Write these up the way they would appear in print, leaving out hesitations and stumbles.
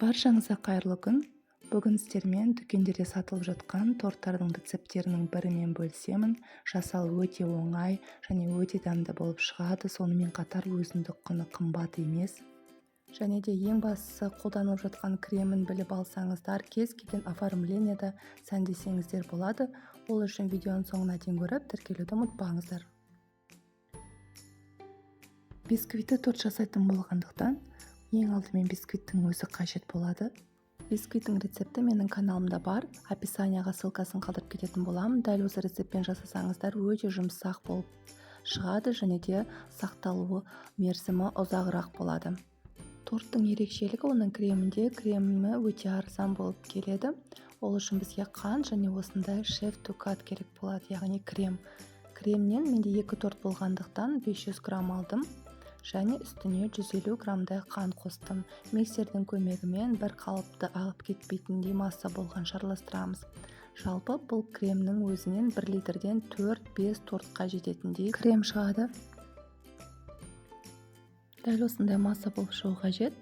Баршаңызға қайырлы күн. Бүгін сіздермен дүкендерде сатылып жатқан торттардың рецепттерінің бірімен бөлісемін. Жасалуы өте оңай және өте дәмді болып шығады. Сонымен қатар өзіндік құны қымбат емес. Және де ең бастысы қолданылып жатқан кремін біліп алсаңыздар, кез келген оформлениеда сәндесеңіздер болады. Ол үшін видеоның соңына дейін көріп, тіркелуді ұмытпаңыздар. Бисквитті торт жасайтын болғандықтан, ең алдымен бисквиттің өзі қажет болады. Бисквиттің рецепті менің каналымда бар. Описанияға ссылкасын қалдырып кететін боламын. Дәл осы рецептпен жасасаңыздар өте жұмсақ болып шығады және де сақталуы мерзімі ұзағырақ болады. Торттың ерекшелігі оның кремінде, кремі өте арзан болып келеді. Ол үшін бізге қант және осындай шеф тукат керек болады, яғни крем. Кремнен менде 2 торт болғандықтан 500 грамм алдым. Және үстіне 150 граммдай қант қостым. Миксердің көмегімен бір қалыпты ағып кетпейтіндей масса болған араластырамыз. Жалпы бұл кремнің өзінен 1 литрден 4-5 тортқа жететіндей крем шығады. Дәл осындай масса болып шығу қажет.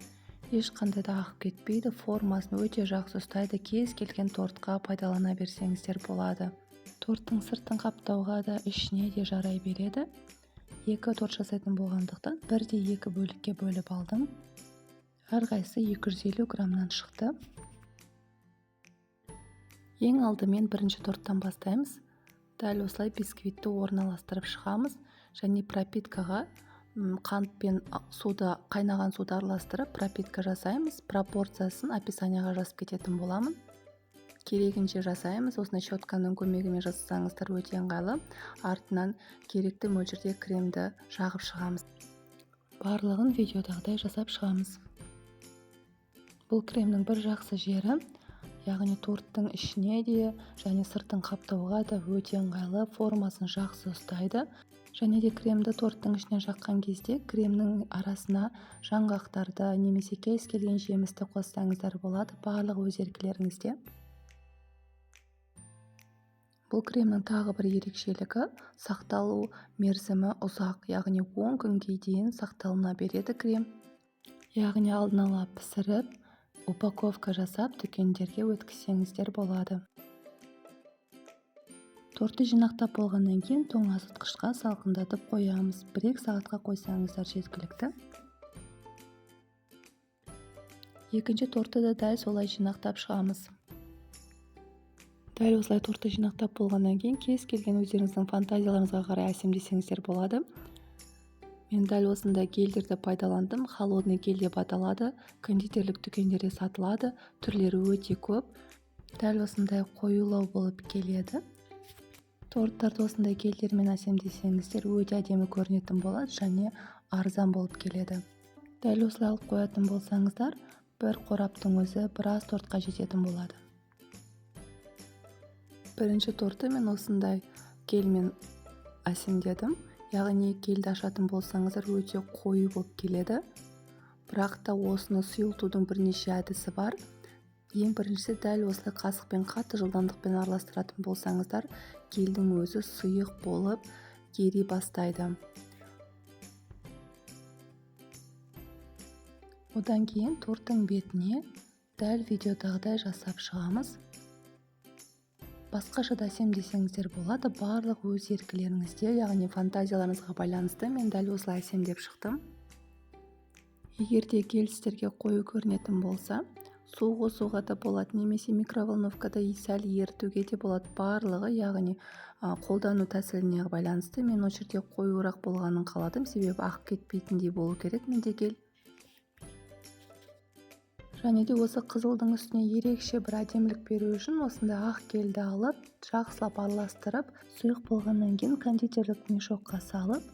Ешқандай да ағып кетпейді, формасын өте жақсы ұстайды. Кез келген тортқа пайдалана берсеңіздер болады. Торттың сыртын қаптауға да, ішіне де жарай береді. 2 торт жасайтын болғандықтан бірде 2 бөлікке бөліп алдым. Әрқайсысы 250 граммнан шықты. Ең алдымен бірінші торттан бастаймыз. Дәл осылай бисквитті орналастырып шығамыз және пропиткаға қант пен суды, қайнаған суды араластырып пропитка жасаймыз. Пропорциясын описанияға жазып кететін боламын. Керегінше жасаймыз. Осындай щетканың көмегімен жасасаңыздар өте ыңғайлы. Артынан керекті мөлшерде кремді жағып шығамыз. Барлығын видеодағыдай жасап шығамыз. Бұл кремнің бір жақсы жері, яғни торттың ішіне де және сыртын қаптауға да өте ыңғайлы, формасын жақсы ұстайды. Және де кремді торттың ішіне жаққан кезде кремнің арасына жаңғақтарды немесе кез келген жемісті қоссаңыздар болады, барлығы өз еркілеріңізде. Бұл кремнің тағы бір ерекшелігі сақталу мерзімі ұзақ, яғни 10 күнге дейін сақталына береді крем. Яғни алдын ала пісіріп, упаковка жасап дүкендерге өткізсеңіздер болады. Тортты жинақтап болғаннан кейін тоңазытқышқа салқындатып қоямыз. 1-2 сағатқа қойсаңыздар жеткілікті. Екінші тортты да дәл солай жинақтап шығамыз. Дәл осылай тортты жинақтап болғаннан кейін кез келген өздеріңіздің фантазияларыңызға қарай әсемдесеңіздер болады. Мен дәл осындай гельдерді пайдаландым. Холодный гель деп аталады. Кондитерлік дүкендерде сатылады. Түрлері өте көп. Дәл осындай қоюлау болып келеді. Торттарды осындай гельдермен әсемдесеңіздер өте әдемі көрінетін болады және арзан болып келеді. Дәл осылай алып қоятын болсаңыздар, бір қораптың өзі біраз тортқа жететін болады. Бірінші тортты мен осындай гельмен әсемдедім. Яғни гельді ашатын болсаңыздар өте қою болып келеді. Бірақ та осыны сұйылтудың бірнеше әдісі бар. Ең біріншісі дәл осылай қасықпен қатты жылдамдықпен араластыратын болсаңыздар, гельдің өзі сұйық болып ери бастайды. Одан кейін торттың бетіне дәл видеодағыдай жасап шығамыз. Басқаша да әсемдесеңіздер болады, барлық өз еркілеріңізде, яғни фантазияларыңызға байланысты мен дәл осылай әсемдеп шықтым. Егер де гель сіздерге қою көрінетін болса, су қосуға да болады, немесе микроволновкада сәл ерітуге де болады. Барлығы, яғни, қолдану тәсіліне байланысты. Мен осы жерде қоюырақ болғанын қаладым, себебі ағып кетпейтіндей болу керек менде гель. Және де осы қызылдың үстіне ерекше бір әдемілік беру үшін осындай ақ гельді алып, жақсылап араластырып, сұйық болғаннан кейін кондитерлік мешокқа салып,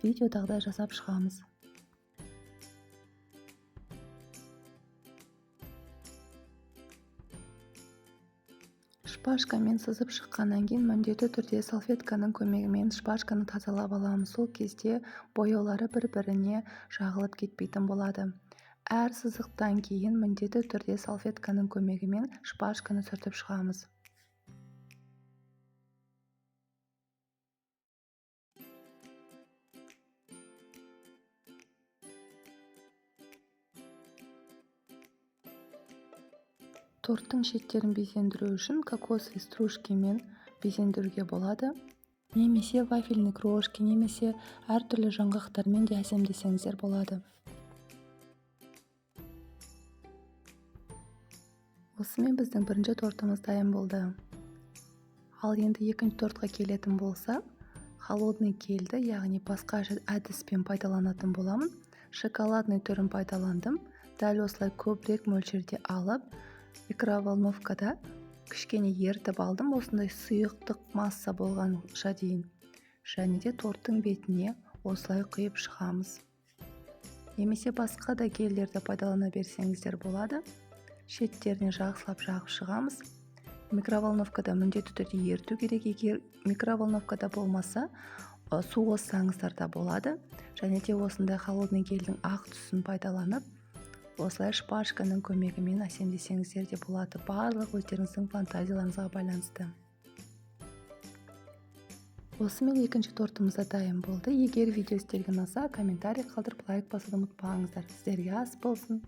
видеодағыдай жасап шығамыз. Шпажкамен сызып шыққаннан кейін міндетті түрде салфетканың көмегімен шпажканы тазалап аламыз. Сол кезде бояулары бір-біріне жағылып кетпейтін болады. Әр сызықтан кейін міндетті түрде салфетканың көмегімен шпажканы сүртіп шығамыз. Торттың шеттерін безендіру үшін кокосовый стружкамен безендіруге болады. Немесе вафельный крошки, немесе әртүрлі жаңғақтармен де әсемдесеңіздер болады. Осымен біздің бірінші тортымыз дайын болды. Ал енді екінші тортқа келетін болсақ, холодный гельді, яғни басқа әдіспен пайдаланатын боламын. Шоколадный түрін пайдаландым. Дәл осылай көбірек мөлшерде алып, микроволновкада кішкене ерітіп алдым, осындай сұйықтық масса болғанша дейін. Және де торттың бетіне осылай құйып шығамыз. Немесе басқа да гельдерді пайдалана берсеңіздер болады. Шеттеріне жақсылап жағып шығамыз. Микроволновкада міндетті түрде еріту керек. Егер микроволновкада болмаса, су қоссаңыздар да болады. Және де осындай холодный гельдің ақ түсін пайдаланып, осылай шпажканың көмегімен әсемдесеңіздер де болады. Барлық өздеріңіздің фантазияларыңызға байланысты. Осымен екінші тортымыз да дайын болды. Егер видео сіздерге ұнаса, комментарий қалдырып, лайк басуды ұмытпаңыздар. Сіздерге ас болсын.